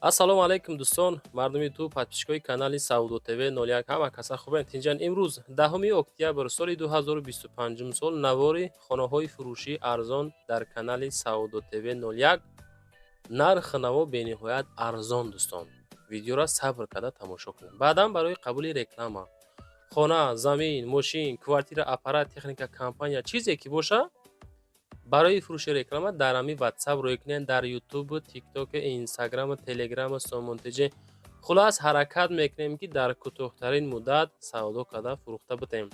Ассалому алайкум, дӯстон, мардуми ту, подписчикои канали Савдо ТВ 01. Ҳама каса хубен, тинҷан. Имрӯз 10 октябр соли 2025 сол, навори хонаҳои фурӯшии арзон дар канали Савдо ТВ 01. Нархи наво бениҳоят арзон. Дӯстон, видеоро сабр карда тамошо кунед. Баъдан барои қабули реклама, хона, замин, мошин, квартира, аппарат, техника, компания, чизе ки боша, барои фурӯши реклама дар ҳамин WhatsApp рӯй кунед, дар Ютубу, Тиктоку, Инстаграму, Телеграму, Сомонтеҷе. Хулас, ҳаракат мекунем, ки дар кӯтоҳтарин муддат савдо карда фурӯхта битем.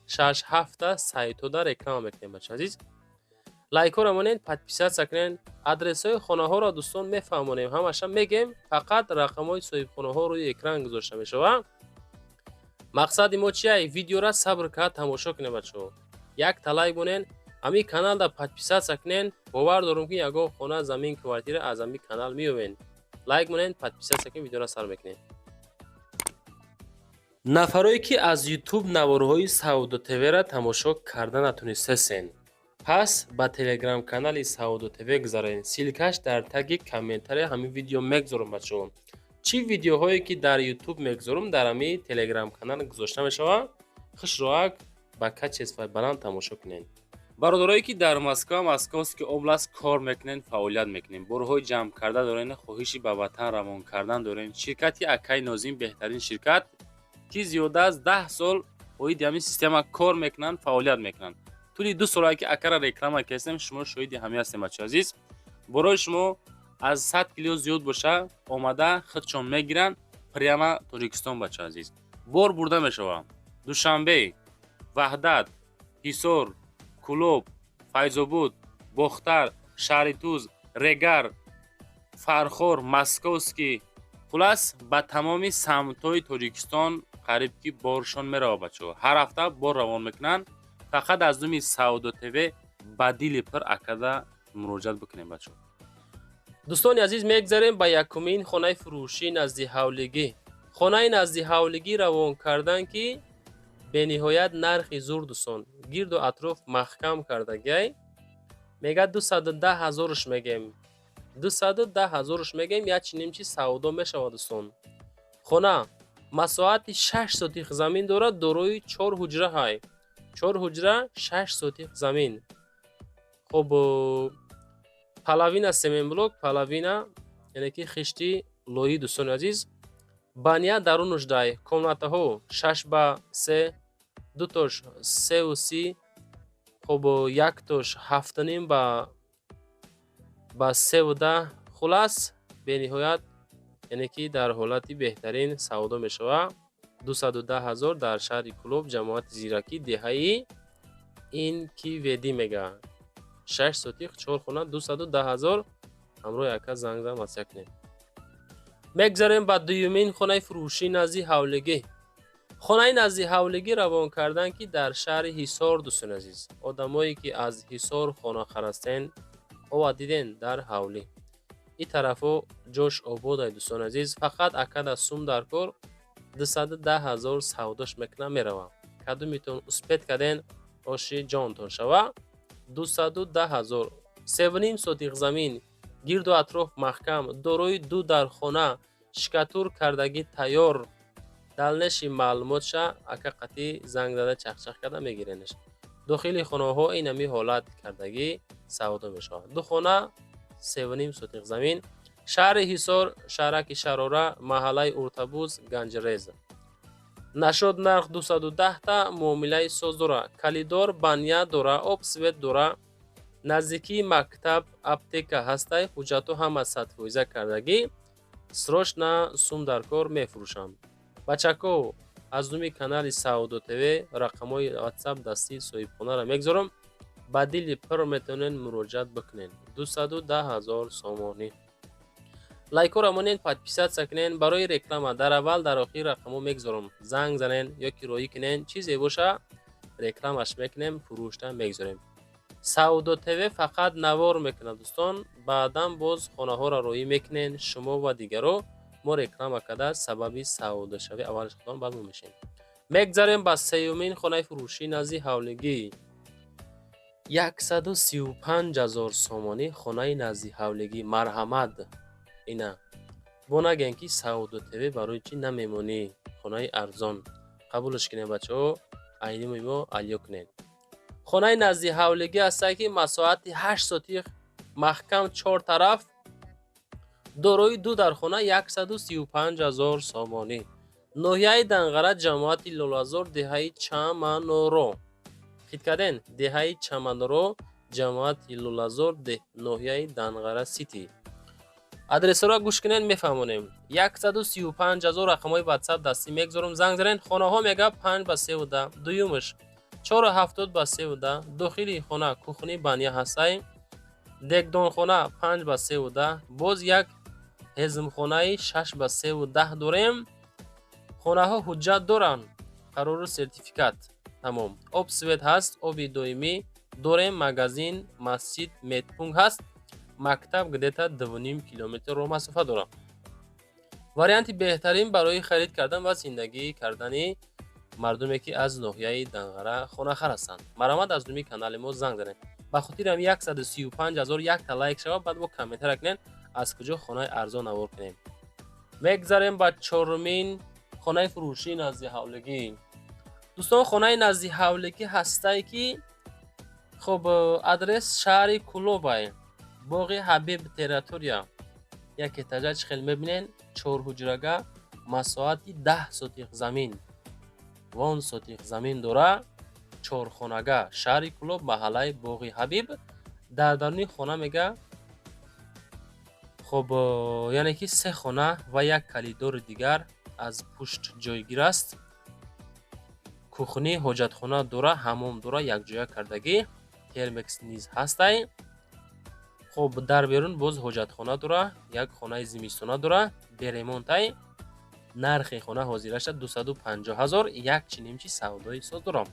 Шаш ҳафта сайтода реклама мекунем. Бача азиз, лайкҳоро монед, подписаться кунед. Адресҳои хонаҳоро, дӯстон, мефаҳмонем, ҳамаша мегем, фақат рақамҳои соҳибхонаҳо рӯи экран гузошта мешавад. Мақсади мо чия? Видеора сабр карда тамошо кунед, бачаҳо. Якта лайк монед, ҳамин каналда подписаться кунед. Бовар дорам, ки ягон хона, замин, квартира аз ҳамин канал меёбед. Лайк монед, подписаться кунед, видеоро сар мекунем. Нафарое ки аз Ютуб наворҳои Савдо ТВ-ра тамошо карда натунистасен, пас ба телеграм-канали Савдо ТВ гузаред. Ссылкаш дар таги комментария ҳамин видео мегузорам. Бачаҳо, чӣ видеоҳое ки дар Ютуб мегузорам, дар ҳамин телеграм-канал гузошта мешавад. Хушроак ба качествои баланд тамошо кунед. Бародарое ки дар Москва, Московский область кор мекунед, фаъолият мекунед, борҳои ҷамъ карда доред, хоҳиши ба ватан равон кардан доред, ширкати акаи Нозим беҳтарин ширкат, ки зиёда аз 10 сол оиди ҳамин система кор мекунанд, фаъолият мекунанд. Тӯли 2 солае ки акара реклама кардем, шумо шоҳиди ҳамин ҳастем. Бачаи азиз, борои шумо аз 100 кило зиёд боша, омада худшон мегиранд прямо Тоҷикистон. Бачаи азиз, бор бурда мешавад Душанбе, Ваҳдат, Ҳисор, Кӯлоб, Файзобод, Бохтар, шаҳри Туз, Регар, Фархор, Московский, хулас, ба тамоми самтҳои Тоҷикистон қариб ки боршон меравад. Бачаҳо, ҳар ҳафта бор равон мекунанд. Фақат аз номи Савдо ТВ ба дили пир акада муроҷиат бикунем, бачаҳо. Дӯстони азиз, мегзарем ба якумин хонаи фурӯшӣ назди ҳавлигӣ. Хонаи назди ҳавлигӣ равон кардан, ки бениҳоят нархи зур, дӯстон. Гирду атроф маҳкам кардагиай. Мега, 210 ҳазоруш мегем, 210 ҳазоруш мегем, як чиним чи савдо мешавад. Дӯстон, хона масоҳати 6 сотих замин дорад, дорои чор ҳуҷра ҳай. Чор ҳуҷра, 6 сотих замин. Хоб, половина цементблок, половина, яъне ки хишти лоӣ. Дӯстони азиз, баня дарунуш дай. Комнатаҳо 6 ба 3, дутош 3,30, хоб, яктош 7,5 ба 3,10. Хулас, бениҳоят, яъне ки дар ҳолати беҳтарин савдо мешавад. 210 ҳазор, дар шаҳри Кӯлоб, ҷамоати Зиракӣ, деҳаи Инкиведӣ. Мега, 6 сотих, чор хона, 210 ҳазор. Ҳамроҳи ака занг зан, маслиҳат кунем. Мегзарем ба дуюмин хонаи фурӯшӣ назди ҳавлигӣ. Хонаи назди ҳавлигӣ равон кардан, ки дар шаҳри Ҳисор. Дӯстони азиз, одамое ки аз Ҳисор хона харастен, ова диден, дар ҳавлӣ ин тарафо ҷош ободай. Дӯстони азиз, фақат акада сум дар кор, 210 ҳазор савдош мекунам, меравам. Кадумитон успеть карден, оши ҷонтон шава. 210 ҳазор, 3,5 сотих замин, гирду атроф маҳкам, дорои ду дархона, штукатур кардагӣ тайёр. Дальнейший маълумотша ака қатъӣ занг зада, чахчах карда мегиренаш. Дохили хонаҳо инами ҳолат кардагӣ савдо мешавад. Ду хона, 3,5 сотих замин, шаҳри Ҳисор, шаҳраки Шарора, маҳаллаи Уртабуз, Ганҷрез. Нашод нарх 210 та муомилаи соз дора, калидор, баня дора, об, свет дора, наздикии мактаб, аптека ҳастай. Ҳуҷҷатҳо ҳама 100% кардагӣ. Срочно сум дар кор, мефурӯшам. Бачако, аз номи канали Савдо ТВ рақамҳои WhatsApp дастии соҳибхонаро мегузорам, ба дили пир метавонед муроҷиат бикунед. 210 ҳазор сомонӣ. Лайкҳоро монед, подписаться кунед. Барои реклама дар аввал, дар охир рақамҳо мегузорам. Занг занен ё ки роҳӣ кунен, чизе боша, рекламаш мекунем, фурӯшта мегузорем. Савдо ТВ фақат навор мекунад, дӯстон. Баъдан боз хонаҳоро роҳӣ мекунен шумо ва дигаро. Мо реклама карда, сабаби савдошавӣ аввалаш худон, баъд мо мешавем. Мегзарем ба сеюмин хонаи фурӯшӣ назди ҳавлигӣ. 135 ҳазор сомонӣ, хонаи назди ҳавлигӣ. Марҳамат, ина. Бо нагӯем, ки Савдо ТВ барои чӣ намемонӣ хонаи арзон. Қабулш кунем, бачаҳо, айнимои мо алё кунед. Хонаи назди ҳавлигӣ ҳастае, ки масоҳати 8 сотих, маҳкам, чор тараф, дорои ду дархона, 135 000 сомонӣ. Ноҳияи Данғара, ҷамоати Лолазор, деҳаи Чаманоро. Хит карден? Деҳаи Чаманоро, ҷамоати Лолазор, ноҳияи Данғара сити. Адресҳоро гӯш кунед, мефаҳмонем. 135 000. Рақамҳои Ватсап дастӣ мегузорам, занг занед. Хонаҳо мега 5 ба 3,10, дуюмаш 4,70 ба 3,10. Дохили хона кухни, баня ҳастай, дегдонхона 5 ба 3,10, боз як ҳезмхонаи 6 ба 3,10 дорем. Хонаҳо ҳуҷҷат доранд, қарору сертификат тамом. Об, свет ҳаст, оби доимӣ дорем, магазин, масҷид, медпункт ҳаст, мактаб где-то 2,5 километр роҳ масофа дорад. Варианти беҳтарин барои харид кардан ва зиндагӣ кардани мардуме, ки аз ноҳияи Данғара хонахар ҳастанд. Марҳамат, аз номи канали мо занг занед. Ба хотири ҳам 135 000 якта лайк шавад, баъд бо комментария кунед, аз куҷо хонаи арзон навор кунем. Мегзарем ба чорумин хонаи фурӯшии назди ҳавлигӣ. Дӯстон, хонаи назди ҳавлигӣ ҳастае, ки хуб, адрес шаҳри Кулобай, боғи Ҳабиб, территория як этажа. Чӣ хел мебинен, чорҳуҷрага, масоҳати 10 сотих замин, вон сотих замин дора, чорхонага, шаҳри Кулоб, маҳаллаи боғи Ҳабиб. Дар даруни хона мега, хуб, яъне ки се хона ва як калидори дигар аз пушт ҷойгир аст. Кухни, ҳоҷатхона дора, ҳаммом дора, якҷоя кардагӣ, термекс низ ҳастай. Хуб, дар берун боз ҳоҷатхона дора, як хонаи зимистона дора, бе ремонтай. Нархи хона ҳозираша 250 000, як чинимчи савдои соз дорам.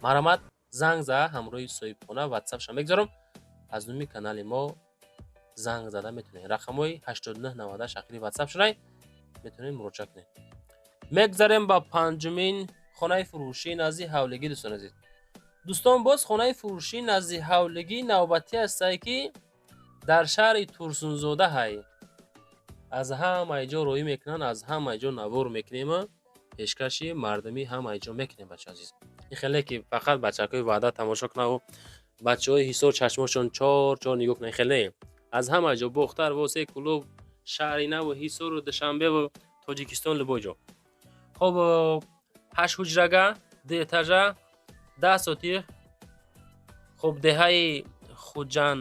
Марҳамат, занг зада ҳамроҳи соҳибхона. Ватсапша мегузорам, аз номи канали мо занг зада метавонед. Рақамҳои 8998 ахири ватсап шунай, метавонед муроҷиат кунед. Мегзарем ба панҷумин хонаи фурӯшии назди ҳавлигӣ. Дӯстони азиз, дӯстон, боз хонаи фурӯшии назди ҳавлигӣ навбатӣ ҳастае, ки дар шаҳри Турсунзода ҳай. Аз ҳамаи ҷо роҳӣ мекунанд, аз ҳамаи ҷо навор мекунем, пешкаши мардумӣ ҳамаи ҷо мекунем. Бача азиз, ин хеле ки фақат бачакҳои Ваҳдат тамошо кунаву бачаҳои Ҳисор чашмошон чор чор нигоҳ кунанд, хеле аз ҳама ҷо: Бохтар, Восе, Кулоб, шаҳри Наву, Ҳисору, Душанбеву, Тоҷикистон, любой ҷо. Хоб, ҳашт ҳуҷрага, ду этажа, 10 сотих. Хуб, деҳаи Хуҷан,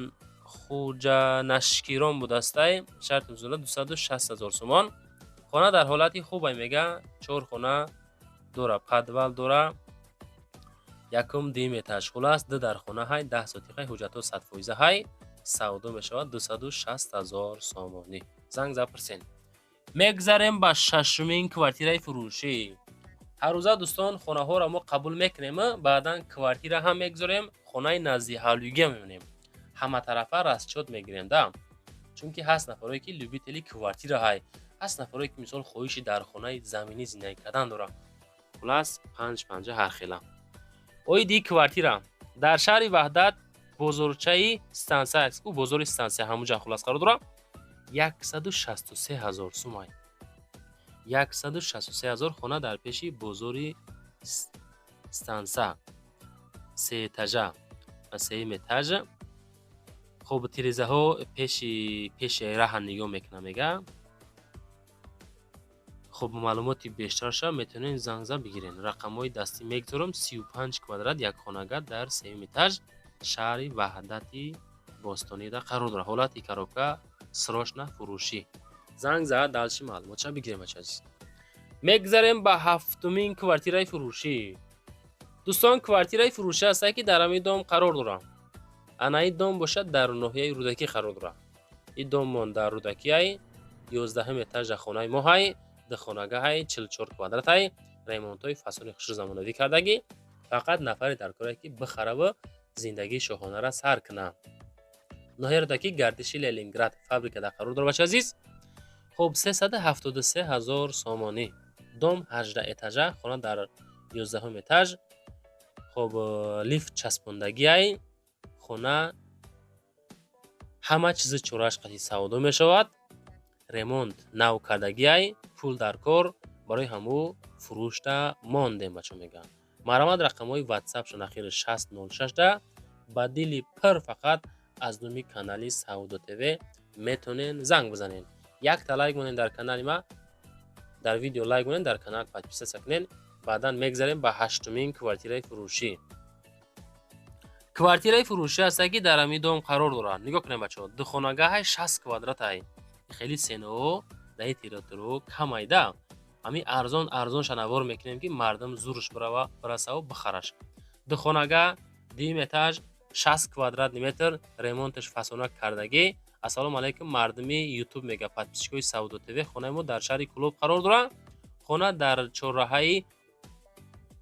Хуҷанашкирон будастай, шаҳри Турсунзода, 260 000 сомон. Хона дар ҳолати хубай, мега чор хона дора, подвал дора, якум, дуюм этаж. Хулас, ду дар хона ҳай, 10 сотиқай, ҳуҷҷатҳо 100% ҳай. Савдо мешавад 260 000 сомонӣ. Занг зад, пурсен. Мегзарем ба шашумин квартираи фурӯшӣ. Ҳаррӯза, дӯстон, хонаҳоро мо қабул мекунем, баъдан квартира ҳам мегузорем, хонаи назди ҳавлигиам мемонем, ҳаматарафа расчёт мегирем да. Чунки ҳаст нафарое, ки любители квартира ҳай, ҳаст нафарое, ки мисол хоҳиши дар хонаи заминӣ зиндагӣ кардан дорад. Хулас, панҷ панҷа ҳархела. Оиди квартира дар шаҳри Ваҳдат, бозорчаи стансия, ӯ бозори стансия, ҳамуҷа хулас қарор дорад. 163 000 сумай, 163 000. Хона дар пеши бозори станса, сеэтажа, сеюм этаж. Хоб, тирезаҳо пеши раҳа нигоҳ мекунам, мега. Хоб, маълумоти бештарша метавонед занг зад бигиред. Рақамҳои дастӣ мегузорам. 35 квадрат, якхонага, дар сеюм этаж, шаҳри Ваҳдати бостонида қарор дорад. Ҳолати коробка, срочно фурӯшӣ. Занг зад, дальше маълумотша бигирем, бача азиз. Мегзарем ба ҳафтумин квартираи фурӯшӣ. Дӯстон, квартираи фурӯшӣ ҳастае, ки дар ҳамин дом қарор дорад. Анаи дом бошад, дар ноҳияи Рӯдакӣ қарор дорад. Ин доммон дар Рӯдакиай, 11-ум этажа хонаи мо ҳай, духонага ҳай, 44 квадрат ҳай, ремонтҳои фасони хушрӯ, замонавӣ кардагӣ. Фақат нафаре дар коре, ки бихараву зиндагии шоҳонаро сар кунад. Ноҳияи Рӯдакӣ, гардиши Ленинград, фабрикада қарор дорад, бача азиз. Хуб, 373 000 сомонӣ. Дом 18 этажа, хона дар 11-ум этаж. Хоб, лифт часпондагиай. Хона ҳама чизи чорааш қати савдо мешавад. Ремонт нав кардагиай, пул дар кор, барои ҳамӯ фурӯшта мондем, бачо мегӯянд. Марҳамат, рақамҳои ватсапшон ахири 6006 да ба дили пир фақат аз номи канали Савдо ТВ метонен занг бизанен. Якта лайк монен дар канали ма, дар видео лайк монен, дар канал подписаться кунен. Баъдан мегзарем ба ҳаштумин квартираи фурӯшӣ. Квартираи фурӯшӣ ҳаста, ки дар ҳамин дом қарор дорад. Нигоҳ кунем, бачаҳо, духонагаҳай, 60 квадратай. Хеле ценао даи территорио камайда. Ҳамин арзон арзонша навор мекунем, ки мардум зурш бирава, бирасаву бихараш. Духонага, дуюм этаж, 60 квадратный метр, ремонташ фасона кардагӣ. Ассалому алайкум, мардуми Ютуб, мега, подписчикои Савдо ТВ. Хонаи мо дар шаҳри Кӯлоб қарор дорад. Хона дар чорраҳаи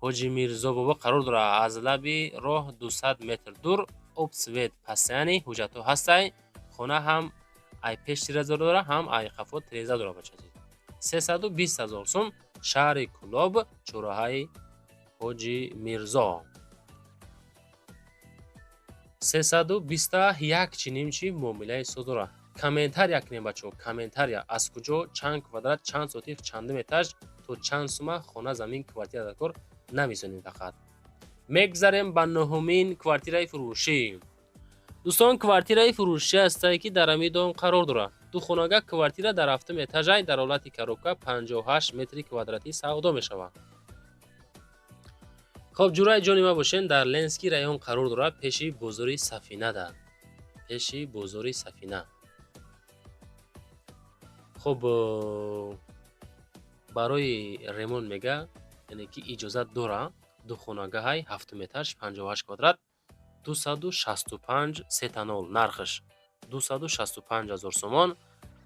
Ҳоҷи Мирзо Бобо қарор дорад, аз лаби роҳ 200 метр дур. Об, свет постоянный, ҳуҷҷатҳо ҳастай. Хона ҳам ай пеш тиреза дорад, ҳам ай қафо тиреза дорад, бачаазиз. 320 000 сум, шаҳри Кӯлоб, чорраҳаи Ҳоҷи Мирзо. 321 чинимчи муомилаи соз дорад. Комментария кунем, бачаҳо, комментария: аз куҷо, чанд квадрат, чанд сотих, чандум этаж, то чанд сума хона, замин, квартира дар кор нависонем фақат. Мегзарем ба нуҳумин квартираи фурӯшӣ. Дӯстон, квартираи фурӯшӣ ҳастае, ки дар ҳамин дом қарор дорад. Духонага квартира дар ҳафтум этажай, дар ҳолати коробка, 58 метри квадратӣ савдо мешавад. Хоб, ҷураи ҷони ма бошен, дар Ленинский район қарор дорад, пеши бозори Сафина, да пеши бозори Сафина. Хоб, барои ремонт мега, яъне ки иҷозат дора. Духонагаҳай, ҳафтум этаж, 58 квадрат, 265 сета нол нархаш, 265 ҳазор сомон.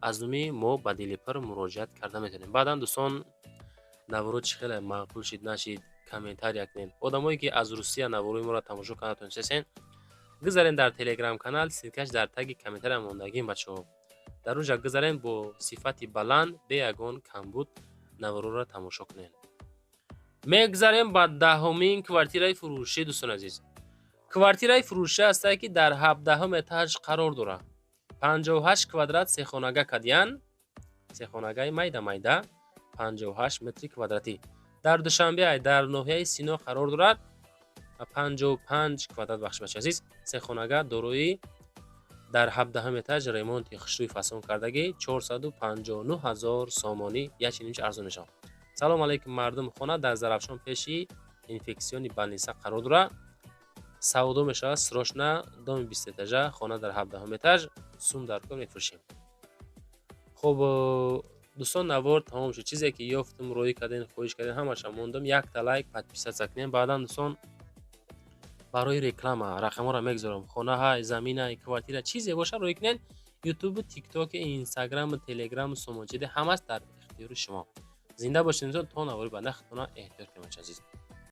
Аз номи мо ба дили пир муроҷиат карда метавонем. Баъдан, дӯстон, наворо чӣ хеле маъқул шид, нашид, комментария кунед. Одамое, ки аз Русия наворои моро тамошо карда тонистасен, гузарен дар Телеграм канал, ссылкаш дар таги комментария мондагим, бачаҳо. Дар онҷа гузарен, бо сифати баланд, бе ягон камбуд навороро тамошо кунед. Мегзарем ба даҳумин квартираи фурӯшӣ. Дӯстони азиз, квартираи фурӯшӣ ҳастае, ки дар 17-ҳум этаж қарор дорад. 58 квадрат, сехонага кадиян, сехонагаи майда майда, 58 метри квадратӣ. Дар Душанбе, дар ноҳияи Сино қарор дорад. 55 квадрат, бахши, бачи азиз, сехонага дорои, дар 17-ҳум этаж, ремонти хушрӯи фасон кардагӣ, 459 ҳазор сомонӣ, якчинимчи арзон мешавад. Салом алайкум, мардум. Хона дар Зарафшон, пеши инфекционный больница қарор дорад. Савдо мешавад срочно. Доми бистэтажа, хона дар 17-ҳум этаж, сум дар кор, мефурӯшем. Хуб, дӯстон, навор тамом шуд. Чизе ки ёфтум, роӣ кардем, хоҳиш кардем, ҳамаша мондум. Якта лайк, подписаться кунем. Баъдан, дӯстон, барои реклама рақамҳоро мегузорам. Хонаҳай, заминай, квартира, чизе боша, роӣ кунед. Ютубу, Тиктоки, Инстаграму, Телеграму, Сомончиде ҳамаш дар ихтиёри шумо. Зинда бошед, то навори баъда. Худтона эҳтиёт кунед, азиз.